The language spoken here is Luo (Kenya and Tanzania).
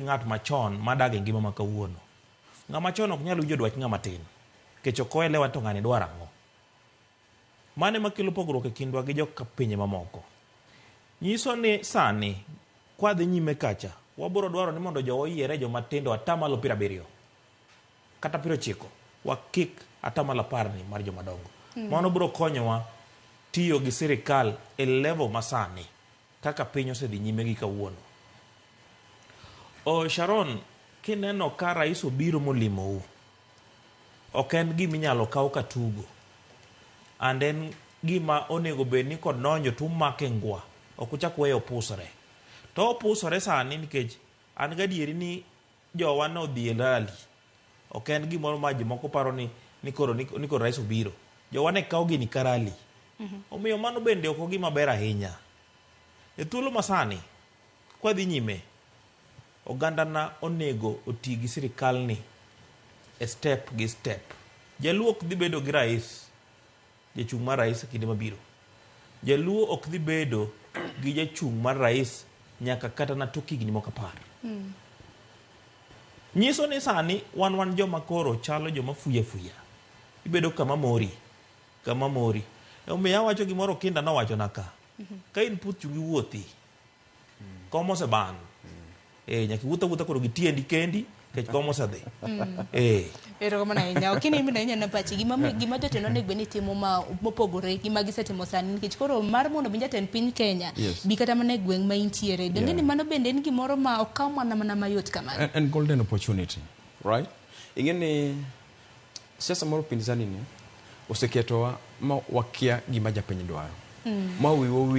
ng'at machon madag e ngima ma kawuono. Ng'ama chon ok nyal winjo dwach ng'ama tin nikech ok oelewa to ng'ani dwaro ang'o. Mano ema kelo pogruok e kindwa gi joka pinje mamoko. Nyiso ni sani kwadhi nyime kacha wabiro dwaro ni mondo jowa oyiere joma tindo atamalo 70 kata 90 wakik atamalo 10 ni mar joma dongo. Mano biro konyowa tiyo gi sirikal e level masani kaka piny osedhi nyime gi kawuono. O Sharon, kineno ka rais obiro molimou, ok en gima inyalo kaw ka tugo. And en gima onego bed ni kodonjo to umake ngwa, ok uchak weye opusre. To opusore sani nikech an gadieri ni jowa nodhi e rally. Ok en gimoro ma jomoko paro ni, ni koro, ni, ni koro rais obiro. Jowa ne kawo gini ka rally. Omiyo mano bende ok ogima ber ahinya. E thuolo masani, kwadhi nyime, ogandana onego oti gi sirikalni e step gi step. Jaluo ok dhi bedo gi rais, jachung' mar rais e kinde mabiro. Jaluo ok dhi bedo gi jachung' mar rais nyaka kata na tok higni moko 10. Nyiso ni sani wan wan joma koro chalo joma fuya fuya. Ibedo kama mori, kama mori. Omiyo awacho gimoro Kinda nowachona ka. Ka in puth chungi wuothi, kom oseban. Nyaka iwuoth awuotha koro gi tiendi kendi, nikech kom osedhi. Erokamano ahinya. Ok in bende inyalo pachi gima gima jotend onego bed ni timo ma mopogore gi ma gisetimo sani nikech koro mar mondo mi jatend piny Kenya bi kata mana e gweng' ma intiere. Donge ni mano bende en gimoro ma ok kaw mana mana mayot kamano. En golden opportunity, right? Ing'e ni siasa mar upinzani ni oseketowa ma wakia gima japiny dwaro. Ma wiwa